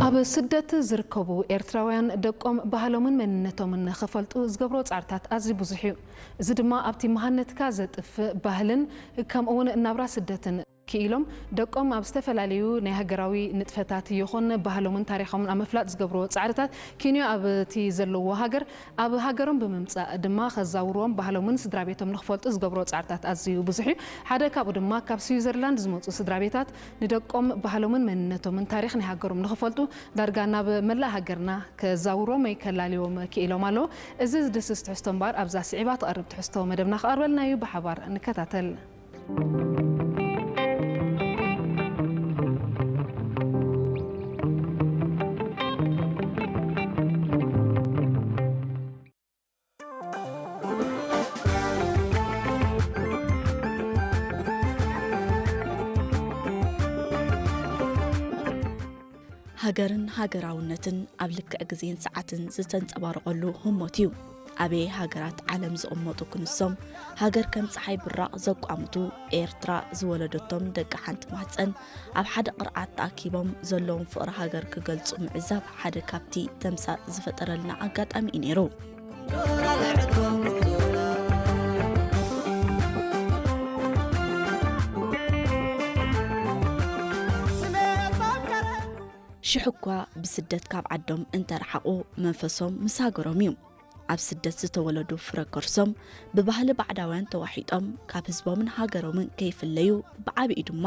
ኣብ ስደት ዝርከቡ ኤርትራውያን ደቆም ባህሎምን መንነቶምን ንኽፈልጡ ዝገብሮ ጻዕርታት ኣዝዩ ብዙሕ እዩ። እዚ ድማ ኣብቲ መሃነትካ ዘጥፍእ ባህልን ከምኡውን ናብራ ስደትን ክኢሎም ደቆም ኣብ ዝተፈላለዩ ናይ ሃገራዊ ንጥፈታት ይኹን ባህሎምን ታሪኾምን ኣብ ምፍላጥ ዝገብርዎ ጻዕርታት ኪንዮ ኣብቲ ዘለዎ ሃገር ኣብ ሃገሮም ብምምጻእ ድማ ከዛውርዎም ባህሎምን ስድራ ቤቶም ንኽፈልጡ ዝገብርዎ ጻዕርታት ኣዝዩ ብዙሕ እዩ። ሓደ ካብኡ ድማ ካብ ስዊዘርላንድ ዝመጹ ስድራ ቤታት ንደቆም ባህሎምን መንነቶምን ታሪኽ ናይ ሃገሮም ንኽፈልጡ ዳርጋ ናብ መላእ ሃገርና ከዛውርዎም ወይ ከላልይዎም ክኢሎም ኣለዉ። እዚ ዝድስስ ትሕዝቶ እምበኣር ኣብዛ ስዒባ ትቐርብ ትሕዝቶ መደብና ክቐርበልና እዩ። ብሓባር ንከታተል። ሃገርን ሃገራውነትን ኣብ ልክዕ ግዜን ሰዓትን ዝተንጸባረቐሉ ህሞት እዩ። ኣበየ ሃገራት ዓለም ዝቕመጡ ክንሶም፣ ሃገር ከም ጸሓይ ብራቕ ዘቋምቱ፣ ኤርትራ ዝወለደቶም ደቂ ሓንቲ ማህጸን ኣብ ሓደ ቅርዓት ተኣኪቦም ዘለዎም ፍቕሪ ሃገር ክገልጹ ምዕዛብ ሓደ ካብቲ ተምሳጥ ዝፈጠረልና ኣጋጣሚ እዩ ነይሩ። ሽሕ እኳ ብስደት ካብ ዓዶም እንተረሓቑ፣ መንፈሶም ምስ ሃገሮም እዩ። ኣብ ስደት ዝተወለዱ ፍረ ከርሶም ብባህሊ ባዕዳውያን ተዋሒጦም ካብ ህዝቦምን ሃገሮምን ከይፍለዩ ብዓቢኡ ድማ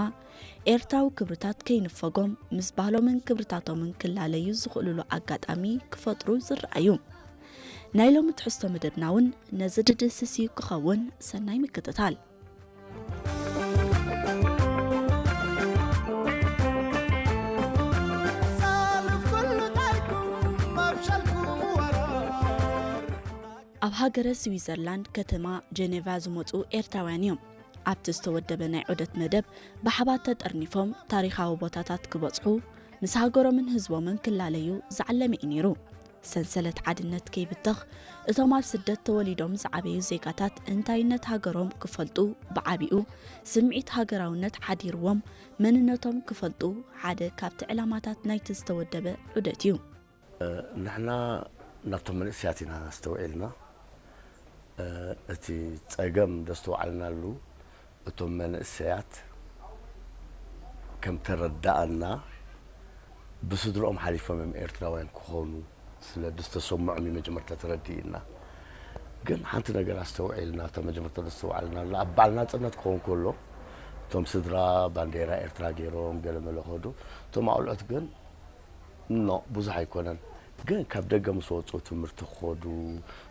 ኤርትራዊ ክብርታት ከይንፈጎም ምስ ባህሎምን ክብርታቶምን ክላለዩ ዝኽእሉሉ ኣጋጣሚ ክፈጥሩ ዝረኣዩ። ናይ ሎሚ ትሕዝቶ መደብና እውን ነዚ ድድስስ እዩ ክኸውን። ሰናይ ምክትታል። ኣብ ሃገረ ስዊዘርላንድ ከተማ ጀኔቫ ዝመጹ ኤርትራውያን እዮም ኣብቲ ዝተወደበ ናይ ዑደት መደብ ብሓባር ተጠርኒፎም ታሪኻዊ ቦታታት ክበጽሑ ምስ ሃገሮምን ህዝቦምን ክላለዩ ዝዓለመ እዩ ነይሩ። ሰንሰለት ሓድነት ከይብተኽ እቶም ኣብ ስደት ተወሊዶም ዝዓበዩ ዜጋታት እንታይነት ሃገሮም ክፈልጡ ብዓቢኡ ስምዒት ሃገራውነት ሓዲርዎም መንነቶም ክፈልጡ ሓደ ካብቲ ዕላማታት ናይቲ ዝተወደበ ዑደት እዩ። ንሕና ናብቶም መንእሰያት ኢና ኣስተውዒልና። እቲ ጸገም ዘስተውዓልናሉ እቶም መንእሰያት ከም ተረዳኣና ብስድርኦም ሓሊፎም እዮም ኤርትራውያን ክኾኑ ስለ ዝተሰምዖም እዩ መጀመርታ ተረዲእና። ግን ሓንቲ ነገር ኣስተውዒልና፣ እታ መጀመርታ ዘስተውዓልናላ ኣብ በዓል ናጽነት ክኸውን ከሎ እቶም ስድራ ባንዴራ ኤርትራ ገይሮም ገለመለ ከዱ፣ እቶም ኣቑልዑት ግን ኖ ብዙሕ ኣይኮነን። ግን ካብ ደገ ምስ ወፁ ትምህርቲ ክኸዱ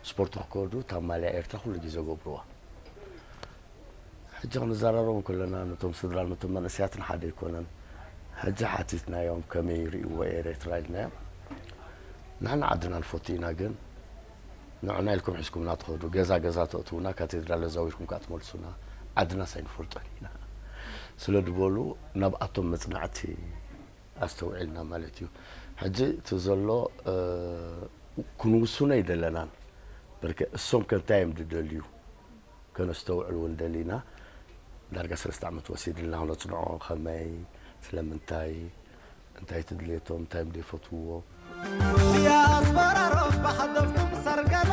ስፖርት ክከዱ እታ ማልያ ኤርትራ ኩሉ ግዜ ገብርዋ። ሕጂ ክንዘራረብ ከለና ነቶም ስድራን ነቶም መንእሰያትን ሓደ ኣይኮነን። ሕጂ ሓቲትናዮም ከመይ ይርእይዎ ኤረትራ ኢልናዮም። ንሕና ዓድና ንፈቱ ኢና ግን ንዕና ኢልኩም ሒዝኩምና ትኸዱ ገዛ ገዛ ተእትውና ካቴድራል ኣዛዊርኩም ከዓ ትመልሱና ዓድናስ ኣይንፈልጦን ኢና ስለ ዝበሉ ናብኣቶም መፅናዕቲ ኣስተውዒልና ማለት እዩ። ሕጂ እቲ ዘሎ ክንውስኖ ኣይደለናን በርከ እሶም ከ እንታይ እዮም ዝደልዩ ከነስተውዕል እውን ደሊና። ዳርጋ ሰለስተ ዓመት ወሲድልና ክነፅንዖ ከመይ ስለምንታይ እንታይ ትድልየቶም እንታይ እዮም ዘይፈትውዎ። ዲያስፖራ ሮባ ሓደፍኩም ሰርገላ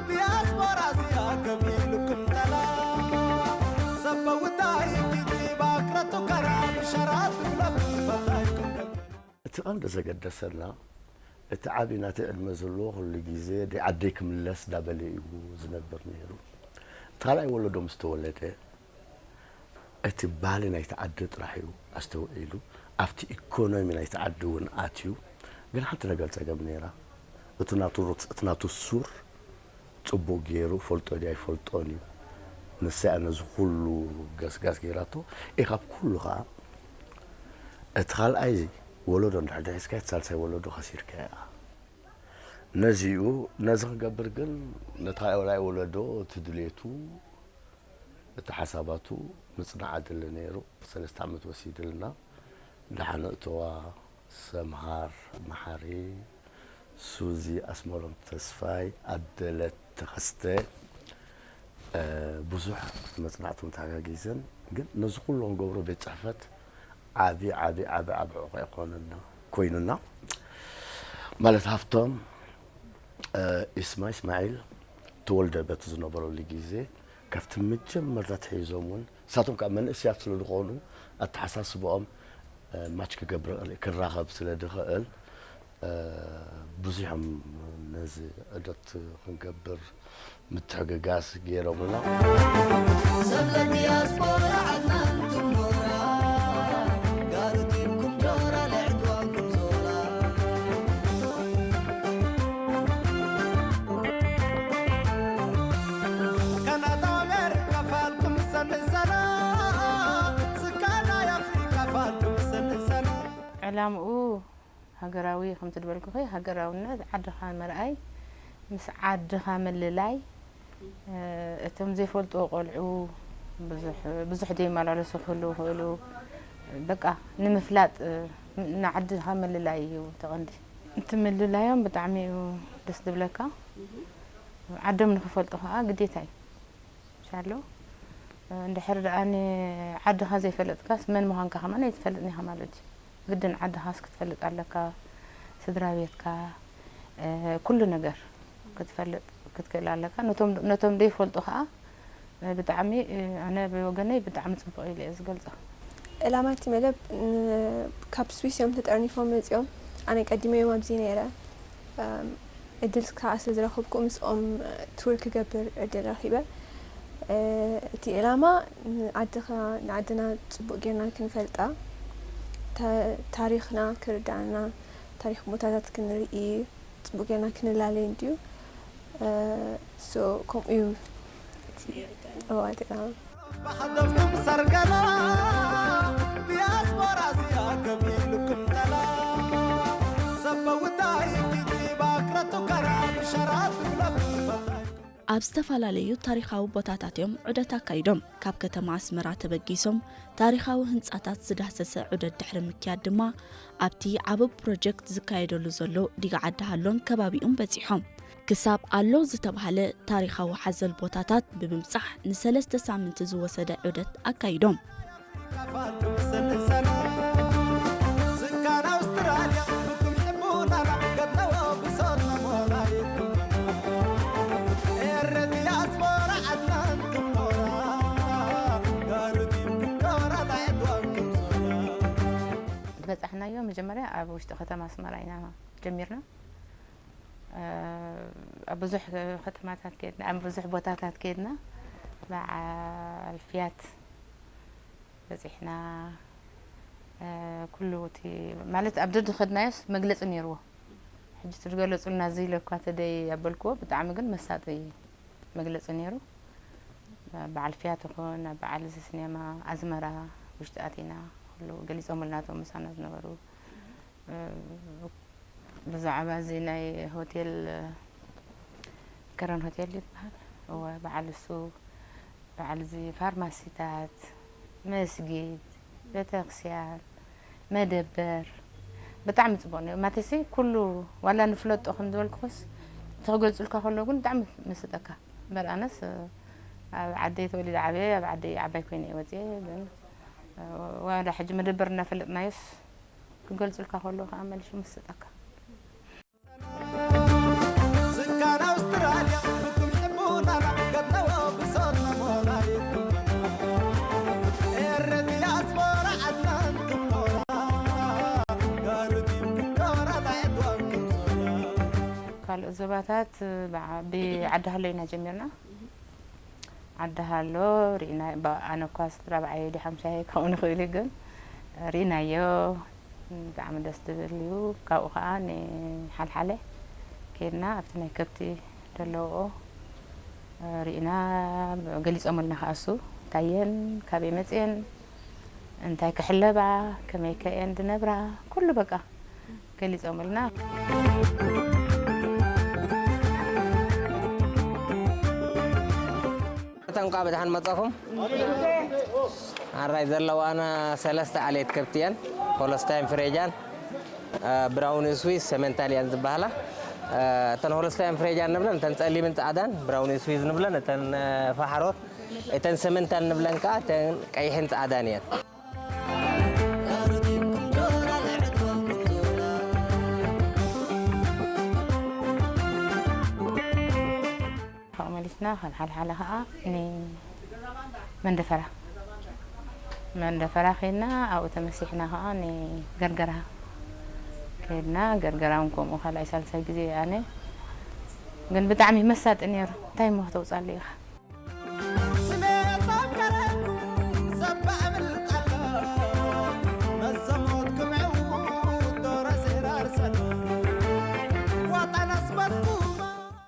ዲያስፖራ እዚኣ ከቢሉኩም ጠላ ሰበውታይ ጊዜ ባክረቱ ከራ ብሸራት ብለፍ ፈታይኩም እቲ ቀንዲ ዘገደሰና እቲ ዓቢ ናተይ ዕድመ ዘለዎ ኩሉ ግዜ ደይ ዓደይ ክምለስ ዳበለ እዩ ዝነብር ነይሩ። እቲ ካልኣይ ወለዶ ምስ ተወለደ እቲ ባህሊ ናይቲ ዓዲ ጥራሕ እዩ ኣስተውዒሉ ኣብቲ ኢኮኖሚ ናይቲ ዓዲ እውን ኣትዩ። ግን ሓንቲ ነገር ጸገም ነይራ። እቲ ናቱ ሩት እቲ ናቱ ሱር ጽቡቕ ገይሩ ፈልጦ ድዩ ኣይፈልጦን እዩ። ንሳ እያ ነዚ ኩሉ ገስጋስ ገይራቶ። ኢ ካብ ኩሉ ኸዓ እቲ ካልኣይ ወለዶ እንድሕር ደሒዝካ እቲ ሳልሳይ ወለዶ ከሲርካ እያ። ነዚኡ ነዚ ክገብር ግን ነቲ ካልኣይ ወለዶ እቲ ድሌቱ እቲ ሓሳባቱ ምጽናዕ ኣድሊ ነይሩ። ሰለስተ ዓመት ወሲድልና ደሓን እተዋ ሰምሃር መሓሪ፣ ሱዚ ኣስመሮም ተስፋይ፣ ኣደለት ተኸስተ ብዙሕ መጽናዕቶም ተሓጋጊዘን ግን ነዚ ኩሉ ክንገብሮ ቤት ጽሕፈት ዓቢ ዓቢ ዓቢ ዓቢ ዕቑ ኣይኮነና። ኮይኑና ማለት ሃፍቶም፣ እ፣ ኢስማ ኢስማዒል ተወልደ በቲ ዝነበረሉ ግዜ ካብቲ መጀመርታ ኣትሒዞም እውን ንሳቶም ከዓ መንእስያት ስለ ዝኾኑ ኣተሓሳስብኦም፣ እ፣ ማች ክገብር ይኽእል እዩ፣ ክራኸብ ስለ ዝኽእል፣ እ፣ ብዙሕ እዮም ነዚ ዑደት ክንገብር ምትሕግጋዝ ገይሮምልና። ዕላምኡ ሃገራዊ ከምቲ ዝበልኩኺ፣ ሃገራውነት ዓድኻ ምርኣይ፣ ምስ ዓድኻ ምልላይ፣ እ፣ እቶም ዘይፈልጥዎ ቆልዑ ብዙሕ፣ ብዙሕ ዘይመላለሱ ክህልዉ ይኽእሉ። በቃ ንምፍላጥ፣ እ፣ ንዓድኻ ምልላይ እዩ እቲ ቀንዲ። እቲ ምልላዮም ብጣዕሚ እዩ ደስ ዝብለካ። ዓዶም ንኽፈልጡ ከዓ ግዴታ እዩ። ሻሎ፣ እንድሕር ደኣ ንዓድኻ ዘይፈለጥካስ መን ምዃንካ ከማን ኣይትፈልጥን ኢኻ ማለት እዩ። ግድን ዓድኻስ ክትፈልጥ ኣለካ፣ ስድራ ቤትካ፣ እ፣ ኩሉ ነገር ክትፈልጥ ክትክእል ኣለካ። ነቶም፣ ነቶም ዘይፈልጡ ኸኣ፣ እ፣ ብጣዕሚ፣ እ፣ ኣነ ብወገነይ ብጣዕሚ ጽቡቕ ኢለ እየ ዝገልጾ። ዕላማ እቲ መደብ ን-፣ ካብ ስዊስ እዮም ተጠርኒፎም መጺኦም። ኣነ ቀዲመዮም ኣብዚ ነይረ። እም፣ ዕድል ከዓ ስለ ዝረኸብኩ ምስኦም ቱር ክገብር ዕድል ረኺበ። እ፣ እቲ ዕላማ ንዓድኻ፣ ንዓድና ጽቡቕ ጌርና ክንፈልጣ፣ ታ-፣ ታሪኽና ክርዳእና፣ ታሪኽ ቦታታት ክንርኢ፣ ጽቡቕ ጌርና ክንላለይ እንድዩ። እ፣ ሶ፣ ከምኡ እዩ እቲ፣ እዋ፣ እቲ ዕላማ። ብሓደፍኩም ሰርገላ ዲያስፖራ እዚኣ ገቢልኩም ጠላ ሰበውታይ ኪቲ ባክረቱ ከራ ብሸራት ብለፍ ፈታይ ኣብ ዝተፈላለዩ ታሪኻዊ ቦታታት እዮም ዑደት ኣካይዶም። ካብ ከተማ ኣስመራ ተበጊሶም ታሪኻዊ ህንጻታት ዝዳህሰሰ ዑደት ድሕሪ ምክያድ ድማ ኣብቲ ዓቢ ፕሮጀክት ዝካየደሉ ዘሎ ዲጋ ዓዲ ሃሎን ከባቢኡን በጺሖም። ክሳብ ኣሎ ዝተባህለ ታሪኻዊ ሓዘል ቦታታት ብምብጻሕ ንሰለስተ ሳምንቲ ዝወሰደ ዑደት ኣካይዶም። ዝበጻሕናዮ መጀመርያ ኣብ ውሽጢ ከተማ ኣስመራ ኢና ጀሚርና። እ፣ ኣብ ብዙሕ ከተማታት ከድና፣ ኣብ ብዙሕ ቦታታት ከድና፣ በዓል ፊያት በጺሕና። እ፣ ኩሉ እቲ፣ ማለት፣ ኣብ ደድኸድናዮስ መግለጺ ነይርዎ። ሕጂ ትገለጹልና እዚ ኢለ እኳ ተደይ ኣበልክዎ፣ ብጣዕሚ ግን መሳጢ መግለጺ ነይሩ። በዓል ፊያት ይኹን፣ ኣብ በዓል እዚ ሲኔማ ኣዝመራ ውሽጢ ኣቲና፣ ኩሉ ገሊጾምልና እቶም ምሳና ዝነበሩ። እ፣ ብዛዕባ እዚ ናይ ሆቴል፣ ከረን ሆቴል ይበሃል። እወ፣ በዓል እሱ፣ በዓል እዚ ፋርማሲታት፣ መስጊድ፣ ቤተክርስትያን፣ መደበር፣ ብጣዕሚ ጽቡቕ ነይሩ። ማለትሲ፣ ኩሉ ዋላ ንፍለጦ ከም ዝበልኩኽስ፣ እቲ ክገልጹልካ ከሎ ግን ብጣዕሚ መስጠካ። እምበር ኣነስ፣ ኣብ ዓደይ ተወሊደ ዓብየ፣ ኣብ ዓደይ ዓባይ ኮይነ እየ ወፅየ። ግን፣ ዋላ ሕጂ መደበር እናፈለጥናዮስ፣ ክገልጹልካ ከሎ ከዓ መሊሱ መስጠካ። ስካን ኣውስትራልያ ብኩም ሕቡናና ገድለዎ ብሶት ነሞናይ ኤረ ዲያስፖራ ዓድናን ክኮራ ጋሩዲ ክኮራ ላይድዋን ክምሶራ ካልኦት ዞባታት ብዓ-፣ ብዓዲ ሃሎ ኢና ጀሚርና። ዓዲ ሃሎ ርኢና፣ ባ-፣ ኣነ እኳ ራብዓየ ድዩ ሓምሻየ ክኸውን ይኽእል እዩ፣ ግን ርኢናዮ። ብጣዕሚ ደስ ዝብል እዩ። ካብኡ ኸዓ ንሓልሓለ ከይድና ኣብቲ ናይ ከብቲ ዘለውኦ ርኢና፣ ገሊጾምልና ኸዓ እሱ እንታይ እየን፣ ካበይ መጽየን፣ እንታይ ክሕለባ፣ ከመይ ከ እየን ዝነብራ፣ ኩሉ በቃ ገሊጾምልና። እተን እንኳዕ ብድሓን መጻኹም። ኣራይ ዘለዋና ሰለስተ ዓሌት ከብቲ እየን። ሆለስታይን ፍሬጃን፣ እ፣ ብራውን ስዊስ፣ ሰመንታል እየን ዝበሃላ። እ፣ እተን ሆለስታይን ፍሬጃን ንብለን እተን ጸሊምን ጻዕዳን፣ ብራውን ስዊስ ንብለን እተን፣ እ፣ ፋሕሮት፣ እተን ሰመንታል ንብለን ከኣ እተን ቀይሕን ጻዕዳን እየን። እና ካብ ሓልሓለ ከዓ ንመንደፈራ መንደፈራ ከድና ኣብኡ ተመሲሕና ከዓ ንገርገራ ከድና ገርገራ እውን ከምኡ ካልኣይ ሳልሳይ ግዜ ኣነ ግን ብጣዕሚ መሳጢ ነይሩ። እንታይ እሞ ክተውፃሉ ኢኻ?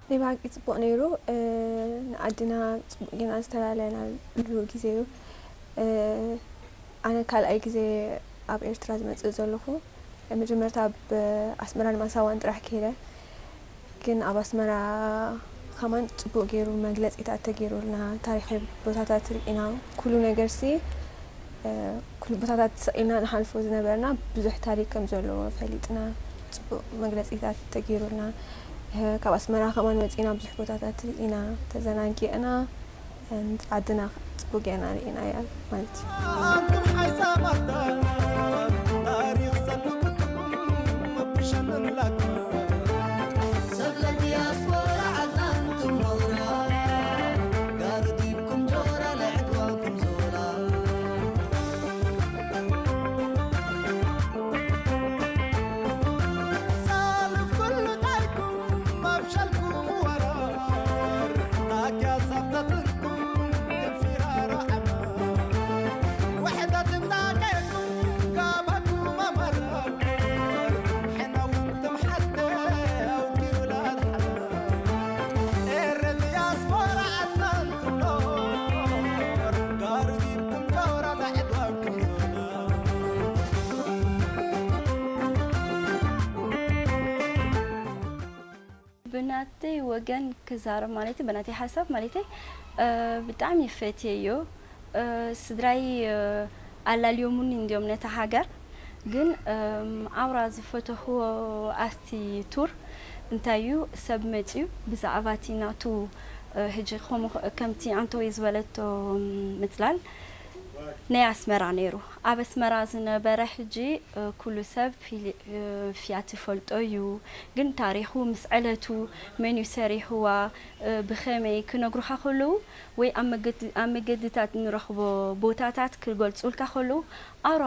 ናይ ብሓቂ ጽቡቕ ነይሩ። ንዓድና ጽቡቕ ጌና ዝተላለናሉ ግዜ እዩ። ኣነ ካልኣይ ግዜ ኣብ ኤርትራ ዝመጽእ ዘለኹ። መጀመርታ ኣብ ኣስመራን ማሳዋን ጥራሕ ከይደ። ግን ኣብ ኣስመራ ከማን ጽቡቕ ገይሩ መግለጺታት ተገይሩልና፣ ታሪኻዊ ቦታታት ርኢና፣ ኩሉ ነገርሲ ኩሉ ቦታታት ስቕ ኢልና ንሓልፎ ዝነበርና ብዙሕ ታሪክ ከም ዘለዎ ፈሊጥና፣ ጽቡቕ መግለጺታት ተገይሩልና። ካብ ኣስመራ ከማን መጺና ብዙሕ ቦታታት ርኢና፣ ተዘናጊዕና። ዓድና ጽቡቅ ጌርና ርኢናያ ማለት እዩ። ብናተይ ወገን ክዛረብ ማለት ብናተይ ሓሳብ ማለት ብጣዕሚ ፈትየዮ። ስድራይ ኣላልዮሙኒ እንድዮም ነታ ሃገር፣ ግን ኣውራ ዝፈተኽዎ ኣብቲ ቱር እንታይ እዩ ሰብ መፅዩ ብዛዕባ እቲ ናቱ ሕጂ ከምኡ ከምቲ ኣንተወይ ዝበለቶ ምፅላል ናይ ኣስመራ ነይሩ። ኣብ ኣስመራ ዝነበረ ሕጂ ኩሉ ሰብ ፊያት ይፈልጦ እዩ፣ ግን ታሪኹ ምስ ዕለቱ መን እዩ ሰሪሕዋ ብኸመይ ክነግሩኻ ከለዉ ወይ ኣብ መገድታት ንረኽቦ ቦታታት ክገልፁልካ ከለዉ ኣውራ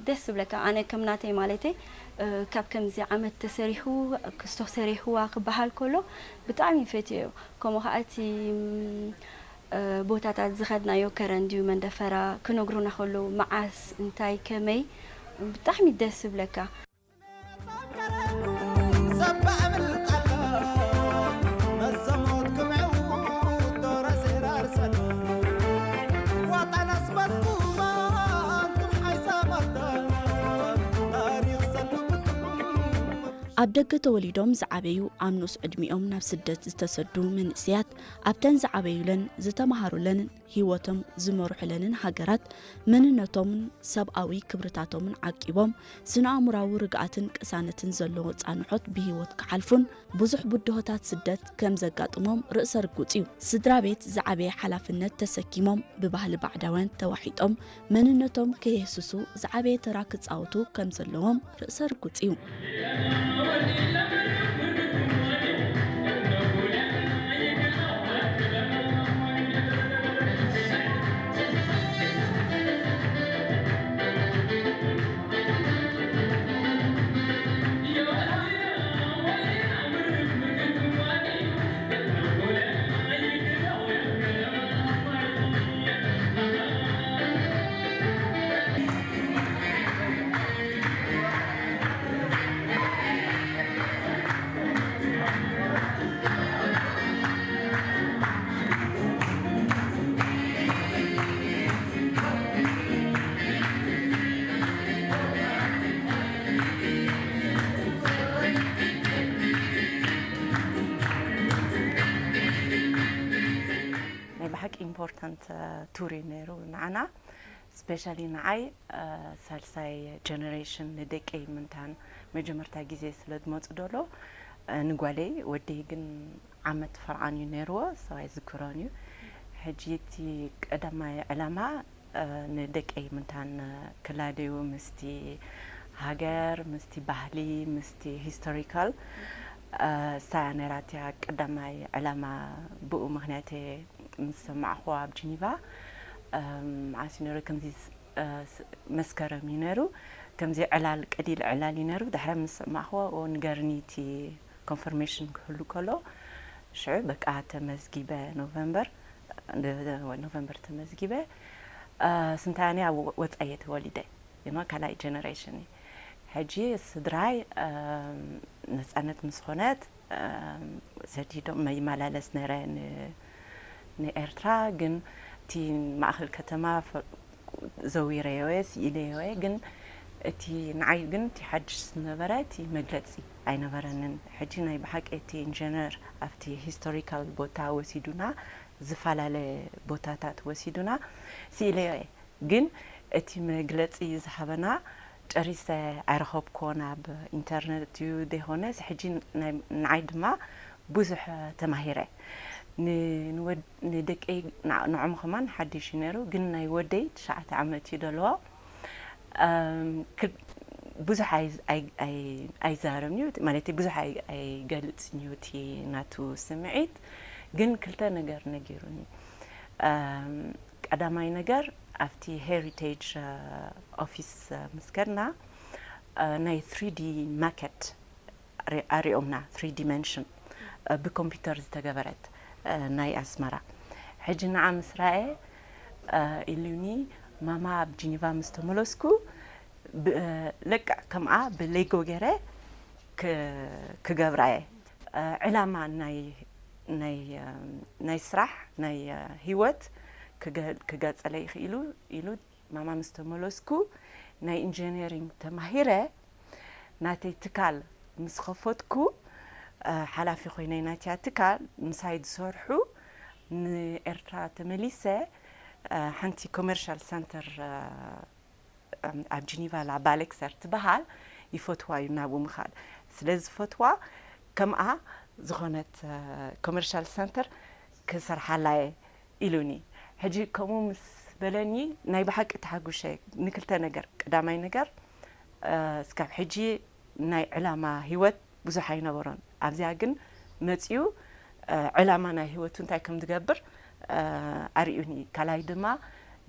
ደስ ዝብለካ። ኣነ ከም ናተይ ማለተይ ካብ ከምዚ ዓመት ተሰሪሑ ክስቶ ሰሪሕዋ ክበሃል ከሎ ብጣዕሚ ፈትየዮ። ከምኡ ከዓ እቲ ቦታታት ዝኸድናዮ ከረን ድዩ መንደፈራ ክነግሩና ከለዉ መዓስ እንታይ ከመይ ብጣዕሚ ደስ ዝብለካ። ኣብ ደገ ተወሊዶም ዝዓበዩ ኣብ ንኡስ ዕድሚኦም ናብ ስደት ዝተሰዱ መንእሰያት ኣብተን ዝዓበዩለን ዝተመሃሩለንን ህይወቶም ዝመርሑለንን ሃገራት መንነቶምን ሰብኣዊ ክብርታቶምን ዓቂቦም ስነ-ኣእምሮኣዊ ርግኣትን ቅሳነትን ዘለዎ ጻንሖት ብህይወት ክሓልፉን ብዙሕ ብድሆታት ስደት ከም ዘጋጥሞም ርእሰ ርጉጽ እዩ። ስድራ ቤት ዝዓበየ ሓላፍነት ተሰኪሞም ብባህሊ ባዕዳውያን ተዋሒጦም መንነቶም ከየህስሱ ዝዓበየ ተራ ክጻወቱ ከም ዘለዎም ርእሰ ርጉጽ እዩ። ናይ ብሓቂ ኢምፖርታንት ቱር እዩ ነይሩ ንዓና። ስፔሻሊ ንዓይ ሳልሳይ ጀነሬሽን ንደቀይ ምንታን መጀመርታ ግዜ ስለ ዝመፁ ደሎ ንጓለይ ወደይ ግን ዓመት ፈርዓን እዩ ነይርዎ ሰው ኣይዝክሮን እዩ። ሕጂ እቲ ቀዳማይ ዕላማ ንደቀይ ምንታን ክላለዩ ምስቲ ሃገር ምስቲ ባህሊ ምስቲ ሂስቶሪካል እሳ ነራትያ ቀዳማይ ዕላማ ብኡ ምኽንያት ምስ ሰማዕኹዋ ኣብ ጂኒቫ፣ እም፣ መዓስ እዩ ነሩ ከምዚ ስ-፣ እ፣ ስ-፣ መስከረም እዩ ነሩ። ከምዚ ዕላል፣ ቀሊል ዕላል እዩ ነሩ። ድሕሪ ምስ ሰማዕኹዎ፣ "ኦ፣ ንገርኒ እቲ ኮንፈርሜሽን ክህሉ ከሎ፣ ሽዑ በቃ ተመዝጊበ ኖቨምበር፣ ኖቨምበር ተመዝጊበ፣ እ፣ ስንታንያ ወ-፣ ወጻየ ተወሊደ። የማ ካልኣይ ጀነሬሽን እዩ። ሕጂ ስድራይ፣ እም፣ ነጻነት ምስ ኾነት፣ እም፣ ሰዲዶም ይመላለስ ነረ ን-፣ ንኤርትራ፣ ግን እቲ ማእኸል ከተማ ፈ-፣ ዘዊረዮ እየ፣ ስኢለዮ እየ። ግን እቲ ንዓይ ግን እቲ ሓድሽ ዝነበረ እቲ መግለጺ ኣይነበረንን። ሕጂ ናይ ብሓቂ እቲ ኢንጀነር ኣብቲ ሂስቶሪካል ቦታ ወሲዱና፣ ዝፈላለ ቦታታት ወሲዱና፣ ስኢለዮ እየ። ግን እቲ መግለጺ ዝሃበና ጨሪሰ ኣይረኸብኩዎን፣ ኣብ ኢንተርነት እዩ ደይኮነስ፣ ሕጂ ናይ፣ ንዓይ ድማ ብዙሕ ተማሂረ። ን-፣ ንወድ-፣ ንደቀይ፣ ን-፣ ንዖም ከማን ሓድሽ እዩ ነይሩ፣ ግን ናይ ወደይ ትሽዓተ ዓመት እዩ ደለዎ። እም፣ ክል-፣ ብዙሕ ኣይ-፣ ኣይ-፣ ኣይ-፣ ኣይዛረብን እዩ፣ ማለት ብዙሕ ኣይ-፣ ኣይገልጽን እዩ እቲ ናቱ ስምዒት፣ ግን ክልተ ነገር ነጊሩኒ። እም፣ ቀዳማይ ነገር ኣብቲ ሄሪቴጅ፣ እ፣ ኦፊስ፣ እ፣ ምስ ከድና፣ እ፣ ናይ ትሪ ዲ ማከት ሪ-፣ ኣሪኦምና፣ ትሪ ዲመንሽን፣ እ፣ ብኮምፒውተር ዝተገበረት፣ እ፣ ናይ ኣስመራ። ሕጂ ንዓ ምስ ረኣየ፣ እ፣ ኢሉኒ፣ ማማ ኣብ ጂኒቫ ምስ ተመለስኩ፣ ብ-፣ እ፣ ለክዕ ከምኣ ብሌጎ ገይረ ክ-፣ ክገብራ እየ። እ፣ ዕላማ ናይ፣ ናይ፣ እ፣ ናይ ስራሕ፣ ናይ፣ እ፣ ህይወት ክገ-፣ ክገጸለይ ይኽእሉ ኢሉ ማማ ምስ ተመለስኩ፣ ናይ ኢንጂነሪንግ ተማሂረ፣ ናተይ ትካል ምስ ኸፈትኩ፣ እ፣ ሓላፊ ኮይነ ናትያ ትካል፣ ምሳይ ዝሰርሑ፣ ንኤርትራ ተመሊሰ፣ እ፣ ሓንቲ ኮመርሻል ሰንተር፣ እ፣ እም፣ ኣብ ጂኒቫ ላ ባሌክሰር ትበሃል፣ ይፈትዋ እዩ ናብኡ ምኻድ። ስለ ዝፈትዋ፣ ከምኣ ዝኾነት፣ እ፣ ኮመርሻል ሰንተር ክሰርሓላ እየ ኢሉኒ። ሕጂ ከምኡ ምስ በለኒ፣ ናይ ብሓቂ ተሓጉሸ። ንክልተ ነገር፣ ቀዳማይ ነገር፣ እ፣ እስካብ ሕጂ ናይ ዕላማ ህይወት ብዙሕ ኣይነበሮን። ኣብዚኣ ግን መጺኡ፣ እ፣ ዕላማ ናይ ህይወቱ እንታይ ከም ዝገብር፣ እ፣ ኣርእዩኒ። ካልኣይ ድማ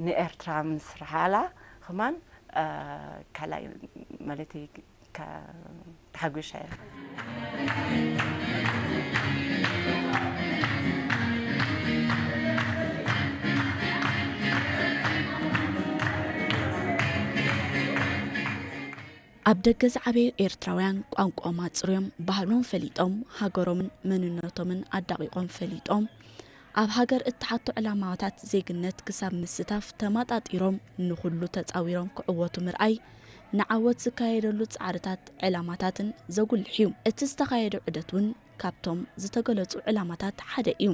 ንኤርትራ ምስርሓላ ከማን፣ እ፣ ካልኣይ ማለተይ ከ-፣ ተሓጒሰ እየ። ኣብ ደገ ዝዓበዩ ኤርትራውያን ቋንቋኦም ኣጽርዮም፣ ባህሎም ፈሊጦም፣ ሃገሮምን መንነቶምን ኣዳቒቖም ፈሊጦም፣ ኣብ ሃገር እተሓቱ ዕላማታት ዜግነት ክሳብ ምስታፍ ተመጣጢሮም ንኹሉ ተጻዊሮም ክዕወቱ ምርኣይ፣ ንዓወት ዝካየደሉ ጻዕርታት ዕላማታትን ዘጉልሕ እዩ። እቲ ዝተኻየደ ዑደት እውን ካብቶም ዝተገለጹ ዕላማታት ሓደ እዩ።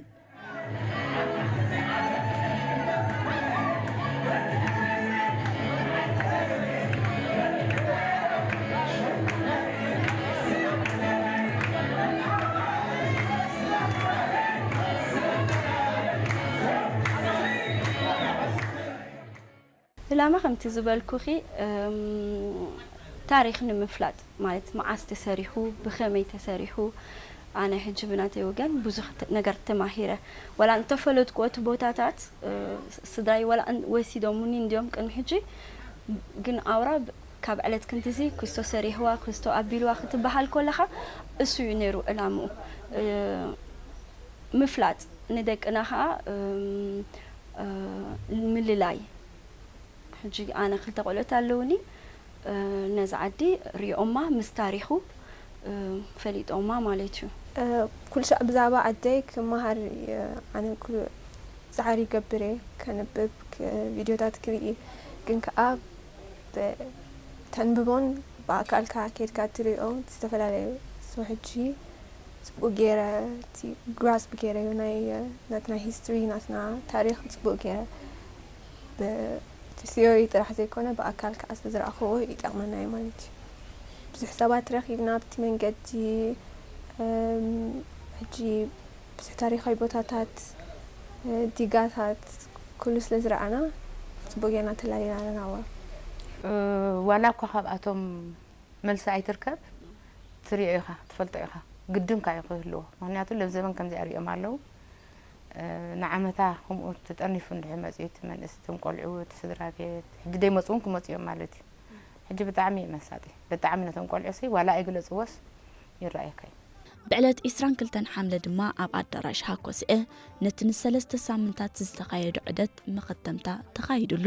ዕላማ ከምቲ ዝበልኩኺ፣ እም፣ ታሪኽ ንምፍላጥ፣ ማለት መዓስ ተሰሪሑ፣ ብኸመይ ተሰሪሑ፣ ኣነ ሕጂ ብናተይ ወገን ብዙሕ ተ-፣ ነገር ተማሂረ። ዋላ እንተፈለጥኩዎ እቲ ቦታታት፣ እ፣ ስ-፣ ስድራይ ዋላ እን-፣ ወሲዶሙኒ እንድዮም ቅድሚ ሕጂ፣ ግን ኣውራ ብ-፣ ካብ ዕለት ክንድዚ ክስቶ ሰሪሕዋ፣ ክስቶ ኣቢልዋ ክትበሃል ከለኻ፣ እሱ እዩ ነይሩ ዕላምኡ። እ፣ ምፍላጥ፣ ንደቅና ኸዓ፣ እም፣ እ፣ ምልላይ። ሕጂ ኣነ ክልተ ቆልዑት ኣለዉኒ። እ፣ ነዛ ዓዲ ሪኦማ ምስ ታሪኹ፣ እ፣ ፈሊጦማ ማለት እዩ። እ፣ ኩሉ ሻዕ ብዛዕባ ዓደይ ክመሃር እየ ኣነ ኩሉ ጻዕሪ ይገብር እየ፣ ከንብብ፣ ክ-፣ ቪድዮታት ክርኢ። ግን ከኣ ብ-፣ ተንብቦን ብኣካልካ ኬድካ ትሪኦ ዝተፈላለየ። ሶ ሕጂ ጽቡቅ ገይረ እቲ ግራስፕ ገይረዮ ናይ ናትና ሂስትሪ፣ ናትና ታሪኽ ጽቡቅ ገይረ ብ-፣ እቲ ቲዮሪ ጥራሕ ዘይኮነ ብኣካል ከኣ ስለ ዝረኣኽዎ ይጠቕመና እዩ ማለት እዩ። ብዙሕ ሰባት ረኺብና ኣብቲ መንገዲ፣ እም፣ ሕጂ ብዙሕ ታሪኻዊ ቦታታት፣ እ፣ ዲጋታት ኩሉ ስለ ዝረኣና ጽቡቅ ጌርና ተላሊና ኣለና። እዋ። እ፣ ዋላ እኳ ካብኣቶም መልሲ ኣይትርከብ፣ ትሪኦ ኢኻ፣ ትፈልጦ ኢኻ። ግድን ካዩ ክህልዎ። ምክንያቱ ለብ ዘበን ከምዚኣ ሪኦም ኣለዉ። ንዓመታ ከምኡ ተጠርኒፉ እንድሕር መፅኡ እቲ መንእስ፣ እቶም ቆልዑ፣ እቲ ስድራ ቤት፣ ሕጂ ደይመፁ እውን ክመፁ እዮም ማለት እዩ። ሕጂ ብጣዕሚ እዩ መሳጢ። ብጣዕሚ ነቶም ቆልዑ ሲ ዋላ ኣይግለፅዎስ ይረኣየካ እዩ። ብዕለት ዕስራን ክልተን ሓምለ ድማ ኣብ ኣዳራሽ ሃኮስኤ ነቲ ንሰለስተ ሳምንታት ዝተኻየዱ ዕደት መኸተምታ ተኻይዱሉ።